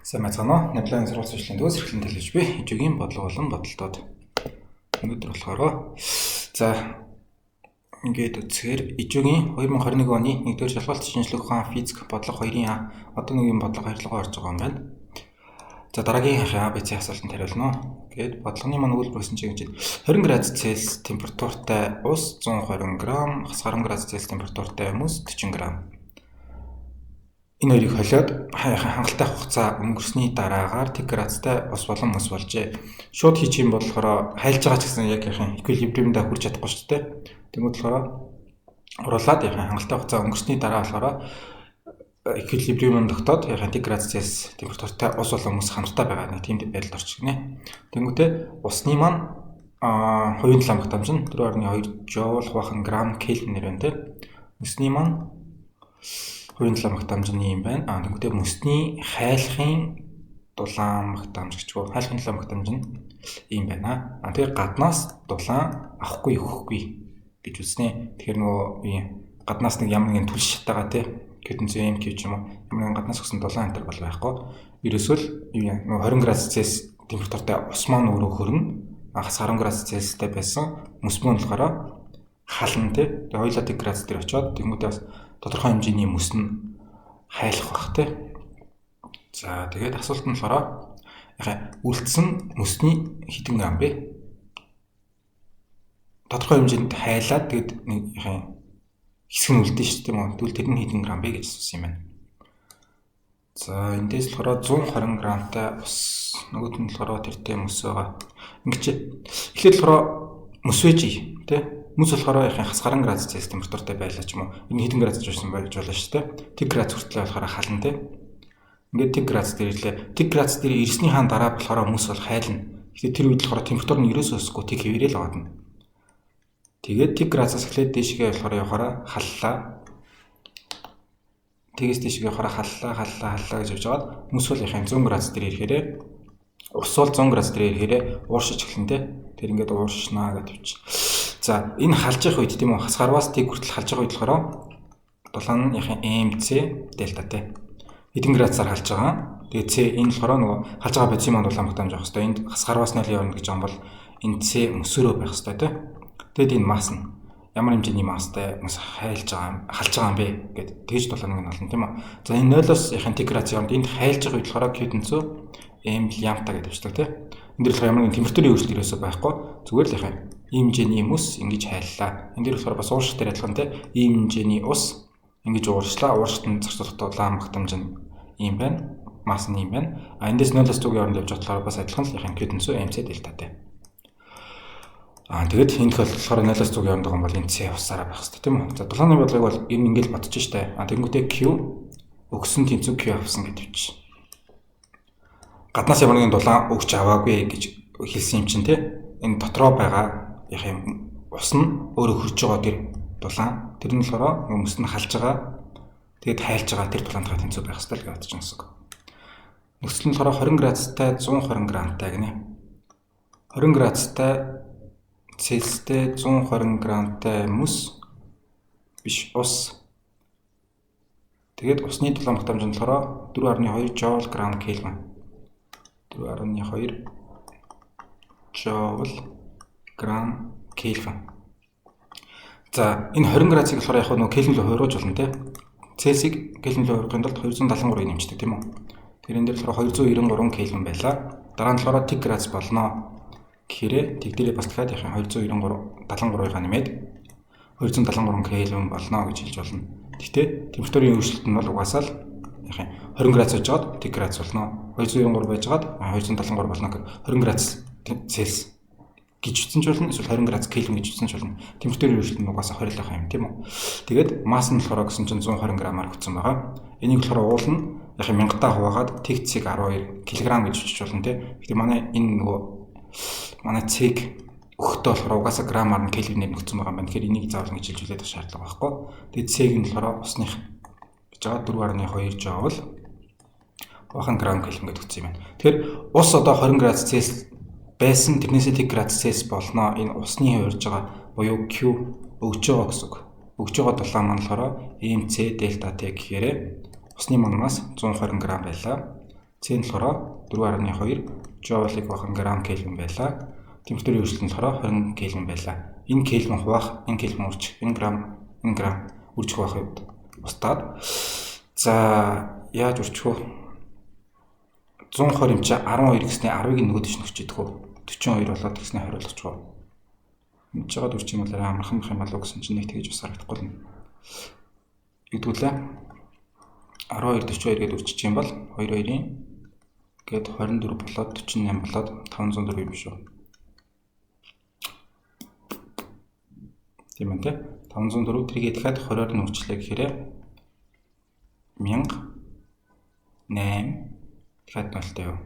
Сайн байцгаана уу? Наполеон сургууль сурчлалын төгс эрхлэн төлөж би хижигийн бодлого болон бодолтоод өнөөдөр болохоор за ингээд үзэхээр ижүүгийн 2021 оны 1-р шалгалт шинжлэх ухаан физик бодлого 2-ын А одоо нэг юм бодлого харилцаагаа орж байгаа юм байна. За дараагийн А Б С асуултанд хариулна. Гээд бодлогын маань өгүүлбэр гэсэн чинь гэж 20 градус Цельс температуртай ус 120 г, 10 градус Цельс температуртай мөс 40 г. Энэ хоёрыг холиод хангалттай хугацаа өнгөрсний дараагаар тэг градустай ус болон мөс болжээ. Шууд хийчих юм болохоор хайлж байгаа ч гэсэн яг яхин эквилибриумдаа хүрч чадахгүй шүү дээ. Тэнгүүд болохоор оруулаад яхин хангалттай хугацаа өнгөрсний дараа болохоор эквилибриум тогтоод яхин тэг градус Цельс температуртай ус болон мөс хамтдаа байгаа нэг тийм байдалд орчих гинэ. Тэнгүүтээ усны маань хувийн дулаан багтаамж нь 4.2 жоул хуваах нь грамм кельвинээр байна те. Мөсний маань хувийн дулаан багтаамж нь юм байна. А тэгвэл мөсний хайлахын дулаан багтаамж гэж үү? Хайлахын дулаан багтаамж нь ийм байна. А тэгэхээр гаднаас дулаан авахгүй өгөхгүй гэж үзнэ. Тэгэхээр нөгөө гаднаас нэг ямар нэгэн түлш шатаага тий Q-м Q ч юм уу ямар нэгэн гаднаас өгсөн дулаан энэ төр бол байхгүй. Ерөөсөө л нөгөө 20 градус Цельс температуртай ус маань өөрөө хөрнө. Хас 10 градус Цельстэй байсан мөс мөн болохоор хална тий. Тэгээ хоёулаа 1 градус дээр очиод тэнгуүдээ бас тодорхой хэмжээний мөс нь хайлах бах тий. За тэгээд асуулт нь болохоор яхаа үлдсэн мөсний хэдэн грамм бэ? Тодорхой хэмжээнд хайлаад тэгээд нэг яхаа хэсэг нь үлдэн шүү дээ юм уу? Тэгвэл тэр нь хэдэн грамм бэ гэж асуусан юм байна. За эндээс болохоор 120 грамтай ус, нөгөөд нь болохоор тэртэй мөс байгаа. Ингэж эхлээд болохоор мөс вэж тий. Мөс болохоор яхин хас 10 градус Цельс температуртай байлаа ч юм уу. Энэ хэдэн градус жишсэн байж болно шүү дээ. 1 градус хүртэл болохоор хална тий. Ингээд 1 градус дээр ирлээ. 1 градус дээр ирснийхаа дараа болохоор мөс бол хайлна. Тэгэхээр тэр үед болохоор температур нь ерөөсөө өсөхгүй тэг хэвээрээ л байгаа. Тэгээд 1 градусаас эхлээд дээшгээ болохоор явахаараа халлаа. Тэгээс дээшгээ явахаараа халлаа, халлаа, халлаа гэж явж байгаад мөс бол яхин 100 градус дээр ирэхээрээ ус бол 100 градус дээр ирэхээрээ ууршиж эхэлнэ тий. Тэр ингээд ууршнаа гэж тавьчих. За энэ халж явах үед тийм үү хас гарваас тэг хүртэл халж явах үед болохоор дулаан нь яхин МЦ дельта тий. Хэдэн градусаар халж байгаа. Тэгээ С энэ болохоор нөгөө халж байгаа бодисын маань дулаан багтаамж авах хэвээр. Энд хас гарваас 0 явна гэж байгаа юм бол энэ С мөсөрөө байх хэвээр тий. Тэгэд энэ масс нь ямар хэмжээний масстай мөс хайлж байгаа халж байгаа юм бэ гэд тэгж дулааныг нь олно тийм үү. За энэ 0-оос яхин тэг градус явна. Энд хайлж байгаа үед болохоор Q тэнцүү М лямбда гэж тавьчихдаг тий. Энд дэр болохоор ямар нэгэн температурын өөрчлөлт ерөөсөө байхгүй. Зүгээр л яхин ийм хэмжээний мөс ингэж хайллаа. Энд дэр болохоор бас уурших дээр адилхан тий. Ийм хэмжээний ус ингэж ууршлаа. Ууршилт нь зарцуулах дулаан багтаамж нь ийм байна. Масс нь ийм байна. А эндээс 0-оос 100-ийн хооронд явж болохоор бас адилхан л яхин Q тэнцүү МЦ дельта тий. Аа тэгээд энэ тохиолдолд болохоор 0-оос 100-ийн хооронд байгаа юм бол энэ C усаараа байх хэрэгтэй тийм үү. За дулааны бодлогыг бол ер нь ингэж бодож штэ. А тэгэнгүүтээ Q өгсөн тэнцүү Q авсан гэж тавьчих. Гаднаас ямар нэгэн дулаан өгч аваагүй гэж хэлсэн юм чинь тий. Энэ дотроо байгаа яг юм ус нь өөрөө хөрж байгаа тэр дулаан тэр нь болохоор мөс нь халж байгаа тэгээд хайлж байгаа тэр дулаантайгаа тэнцүү байх хэрэгтэй л гэж бодож байгаа гэсэн үг. Нөхцөл нь болохоор 20 градустай 120 грамтай гинэ. 20 градустай Цельстэй 120 грамтай мөс биш ус. Тэгээд усны дулаан багтаамж нь болохоор 4.2 жоул грамм кельвин. 4.2 жоул грамм кельвин. За энэ 20 градусыг болохоор яг нөгөө кельвин рүү хувиргаж болно те. Цельсийг кельвин рүү хувиргахын тулд 273-ыг нэмчихдэг тийм үү. Тэр энэ дээр болохоор 293 кельвин байлаа. Дараа нь болохоор 1 градус болно. Гэхээр тэг дээрээ бас дахиад яхин 293 73-ыг нэмээд 273 кельвин болно гэж хэлж болно. Гэхдээ температурын өөрчлөлт нь бол угаасаа л яхин 20 градус байжгаад 1 градус болно. 293 байжгаад 273 болно гэх 20 градус Цельс гэж үтсэн ч болно. Эсвэл 20 градус кельвин гэж үтсэн ч болно. Температурын өөрчлөлт нь угаасаа 20 л байх юм тийм үү. Тэгээд масс нь болохоор гэсэн чинь 120 грамаар өгсөн байгаа. Энийг болохоор уул нь яхин 1000-таа хуваагаад тэг цэг 12 кг гэж үчиж болно тийм. Гэхдээ манай энэ нөгөө манай цэг өгөхдөө болохоор угаасаа грамаар нь кельвинээр нөхцөн байгаа юм байна. Тэгэхээр энийг заавал ингэж хэлжүүлэх шаардлага байхгүй. Тэгээд цэг нь болохоор усных гэж байгаа 4.2 жоул бахан грамм кельвин гэдэг өгсөн юм байна. Тэгэхээр ус одоо 20 градус Цельс байсан тэрнээсээ 1 градус Цельс болно. Энэ усны хувирж байгаа буюу Q өгж байгаа гэсэн үг. Өгж байгаа дулаан маань болохоор МЦ дельта Т гэхээр усны манаас 120 грамм байлаа. C нь болохоор 4.2 жуулыг бахан грамм кельвин байлаа. Температурын өөрчлөлт нь болохоор 20 кельвин байлаа. Энэ кельвин хуваах, энэ кельвин үржих, энэ грамм, энэ грамм үржих байх үед устдаад. За яаж үржих вэ? 120 юм чи 12 гэсний 10-ыг нөгөө тийш нөхч идэх үү? 42 болоод гэсний 20 болгочих уу? Мэдж байгаа дүр чинь бол арай амархан байх юм болов гэсэн чинь нэг тэгж бас харагдахгүй л. Югдүүлээ? 12 42 гэдээ үрчиж юм бол 2 2-ын гээд 24 болоод 48 болоод 504 юм шүү. Тийм ээ тий. 504 тэрийг дахиад 20-оор нь үрчлээ гэхээр 1008 дахиад 0-тай юу.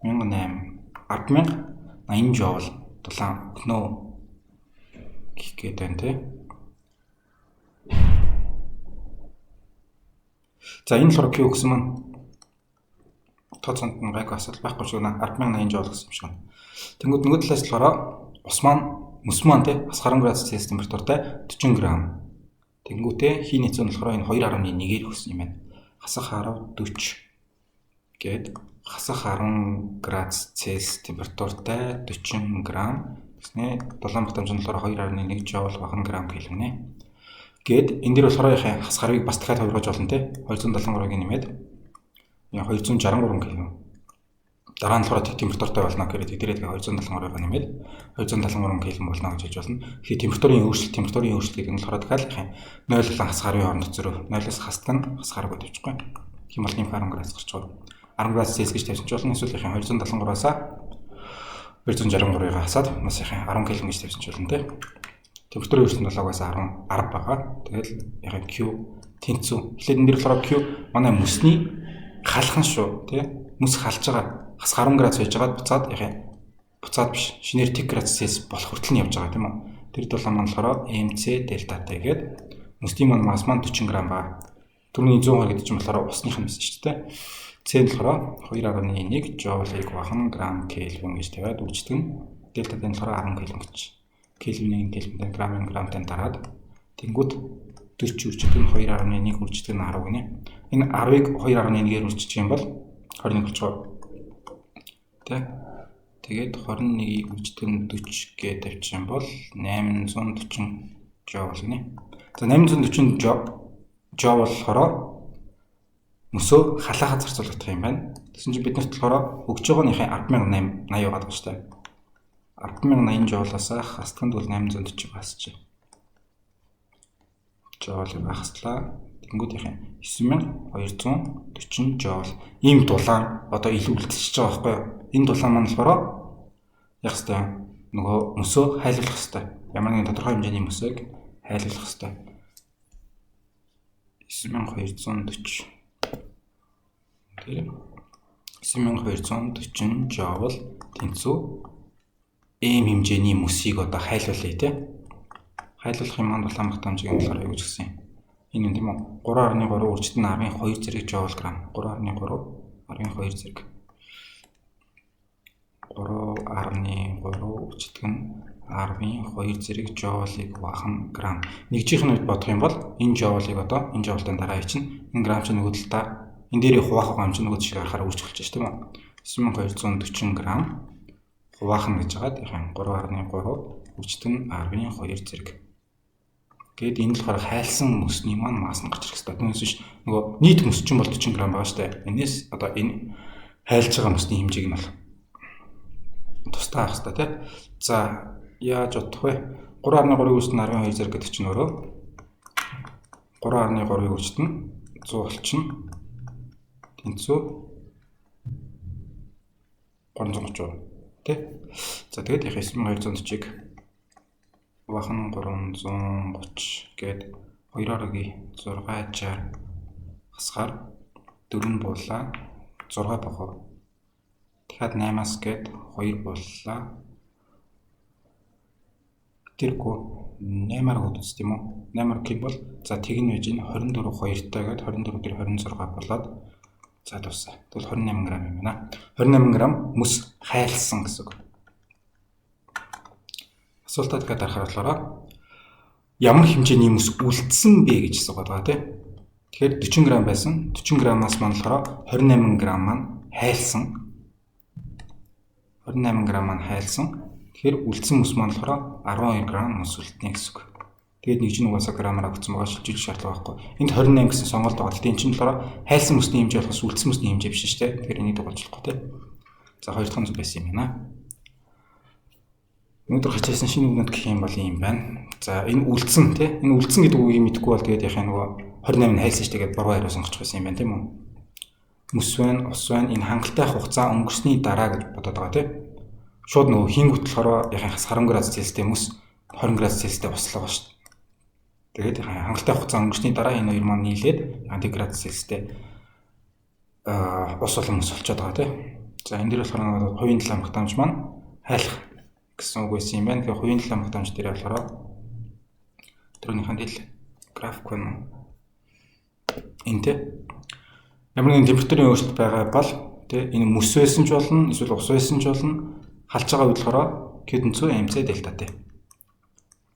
1008 1080 жоул дулаан өгнө гэх гээд байна тий. За энэ болохоор Q гэсэн маань тооцоонд нь гайгүй асуудал байхгүй шүү. 1080 жоул гэсэн юм шиг байна. Тэнгүүд нөгөө талаас болохоор ус маань мөс маань тий бас 20 градус Цельсий температуртай 40 грамм. Тэнгүүтээ хий нийцүү нь болохоор энэ 2.1-ээр өссөн юм байна. Хасах 10 40 гээд хасах 10 градус Цельсий температуртай 40 грамм гэснээр дулаан багтаамж нь болохоор 2.1 жоул багна грамм кельвин. Гээд энэ дэр болохоор хас гарвыг бас дахиад хувиргаж болно тий. 273-ыг нэмээд 263 кельвин. Дараа нь болохоор температуртай болно гэхээр дээрээ тэгээ 273-ыг нэмээд 273 кельвин болно гэж хэлж болно. Тэгэхээр температурын өөрчлөлт гэдэг нь болохоор дахиад 0 болон хас гарвын хооронд зөрөө 0-оос хасдаг нь хас гарвыг тавьчихгүй. Тэгэх юм бол нэмэх 10 градус гарч байгаа. 10 градус Цельсий гэж тавьсан ч болно. Эсвэл 273-аас 263-ыг хасаад бас 10 кельвин гэж тавьсан ч болно тий. Температурын өөрчлөлт нь угаасаа 10 байгаа. Тэгэл яг Q тэнцүү. Эхлээд энэ дэр болохоор Q манай мөсний халах нь шүү тий. Мөс халж байгаа. Хас 10 градус байж байгаад буцаад яг буцаад биш. Шинээр 1 градус Цельсий болох хүртэл нь явж байгаа тийм үү. Тэр дулаан маань болохоор MC дельтатай гээд мөсний маань масс маань 40 грамм байгаа. Түрүүний 120 гэдэг чинь болохоор усных нь байсан шүү дээ. C нь болохоор 2.1 жоулыг бахан грамм кельвин гэж тавиад үрждэг нь дельтатай нь болохоор 10 кельвин гэж. Кельвинийг кельвинтэй грамм грамтай дараад тэнгүүд 40 үрждэг нь 2.1 үрждэг нь 10 гинэ. Энэ 10-ыг 2.1-ээр үржиж юм бол 21 болчихоо. Тэ. Тэгээд 21-ийг үрждэг нь 40 гэж тавьчих юм бол 840 жоул гинэ. За 840 жоул болохоор мөсөө халаахад зарцуулагдах юм байна. Тэгсэн чинь бид нарт болохоор өгж байгааныхаа 1080 байгаад байгаа шүү дээ. 1080 жоулаас хасдагт бол 840 хасчих. Жоулыг хаслаа. Тэнгүүд яхаа 9240 жоул. Ийм дулаан одоо илүү үлдчихэж байгаа байхгүй юу? Энэ дулаан маань болохоор яг хэвээр нөгөө мөсөө хайлуулах хэвээр. Ямар нэгэн тодорхой хэмжээний мөсөөг хайлуулах хэвээр. 9240. Тэр 9240 жоул тэнцүү ийм хэмжээний мөсийг одоо хайлуулъя тий. Хайлуулах юм маань дулаан багтаамжийг нь болохоор юу гэж гисэн юм. Энэ юм тийм үү? 3.3 үржид нь 10-ын 2 зэрэг жоул грамм. 3.3 10-ын 2 зэрэг. 3.3 үржид нь 10-ын 2 зэрэг жоулыг бахан грамм. Нэгжийнх нь үед бодох юм бол энэ жоулыг одоо энэ жоултын дараа чинь энэ грамм чинь нөгөө талдаа энэ дээрээ хуваах байгаа юм чинь нөгөө тийш гарахаар үржих болчих тийм үү? 9240 грамм хуваах нь гэж байгаад яг 3.3 үржид нь 10-ын 2 зэрэг. Гээд энэ л болохоор хайлсан мөсний маань масс нь гарч ирэх хэрэгтэй. Түүнээс биш нөгөө нийт мөс чинь бол 40 грамм байгаа шүү дээ. Энээс одоо энэ хайлж байгаа мөсний хэмжээг нь бол тусдаа авах хэрэгтэй тий. За яаж бодох вэ? 3.3-ыг үржид нь 10-ын 2 зэрэг гэдэг чинь өөрөө 3.3-ыг үржид нь 100 болчихно. Тэнцүү 330 тий. За тэгээд яг 9240-ыг бахан 330 гээд 2-оор өгье. 660 хасгаар 4 буулаа 6 богоо. Дахиад 8-аас гээд 2 бууллаа. Тэргүй 8-аар өгдөс тийм үү? 8-аар гэх юм бол за тэг нь байж энэ 24 2-тай гээд 24 дээр 26 болоод за дуусаа. Тэгвэл 28 грамм юм байна. 28 грамм мөс хайлсан гэсэн үг. Асуултаа дахиад харахаар болохоор ямар хэмжээний мөс үлдсэн бэ гэж асуугаад байгаа тийм. Тэгэхээр 40 грамм байсан. 40 граммаас маань болохоор 28 грамм маань хайлсан. 28 г маань хайлсан. Тэгэхээр үлдсэн мөс маань болохоор 12 г мөс үлднэ гэсэн үг. Тэгээд нэг чинь угаасаа грамаар өгсөн байгаа, шилжүүлэх шаардлага байхгүй. Энд 28 гэсэн сонголт байгаа. Гэхдээ энэ чинь болохоор хайлсан мөсний хэмжээ болохоос үлдсэн мөсний хэмжээ биш шүү дээ. Тэгэхээр энийг дугуулж болохгүй те. За, хоёр дахь нь зөв байсан юм байна. Өнөөдөр хичээсэн шинэ үгнүүд гэх юм бол ийм байна. За, энэ үлдсэн тий. Энэ үлдсэн гэдэг үгийг мэдэхгүй бол тэгээд яхаа нөгөө 28 нь хайлсан шүү дээ гэдээ буруу хариу сонгочих байсан юм байна, тийм үү? Мөс байна, ус байна. Энэ хангалттай хугацаа өнгөрсний дараа гэж бодоод байгаа тий. Шууд нөгөө хийнгүүт болохоор яхаа 10 градус Цельстэй мөс 20 градус Цельстэй услаа шүү дээ. Тэгээд хангалттай хугацаа өнгөрсний дараа энэ хоёр маань нийлээд 1 градус Цельстэй ус болон мөс болчиход байгаа тий. За, энэ дээр болохоор хувийн дулаан багтаамж маань хайлах гэсэн үг байсан юм байна. Тэгэхээр хувийн дулаан багтаамж дээр болохоор түрүүнийхэн дэл график байна уу? Энэ тий. Ямар нэгэн температурын өөрчлөлт байгаа бол тий, энэ мөс байсан ч болно, эсвэл ус байсан ч болно. Халж байгаа үед болохоор Q тэнцүү MC дельта T.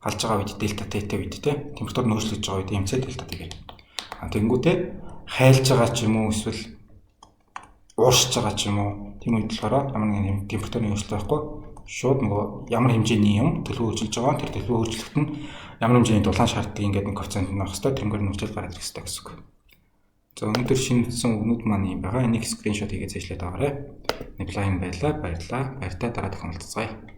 Халж байгаа үед, дельта T-тэй үед тий, температур нь өөрчлөгдөж байгаа үед MC дельта T гэх. А тэгэнгүүтээ хайлж байгаа ч юм уу, эсвэл ууршиж байгаа ч юм уу, тийм үед болохоор ямар нэгэн температурын өөрчлөлт байхгүй, шууд нөгөө ямар хэмжээний юм төлөв өөрчилж байгаа, тэр төлөв өөрчлөлт нь ямар хэмжээний дулаан шаарддаг, ингээд нэг коэффициент нь авах хэрэгтэй, тэрнгээр нөхцөл гараад ирэх хэрэгтэй гэсэн үг. За, өнөөдөр шинэ үгнүүд маань юм байгаа. Энийг screenshot хийгээд цээжлээд аваарай. Нэплайн байлаа. Баярлалаа. Баяртай, дараа дахин уулзацгаая.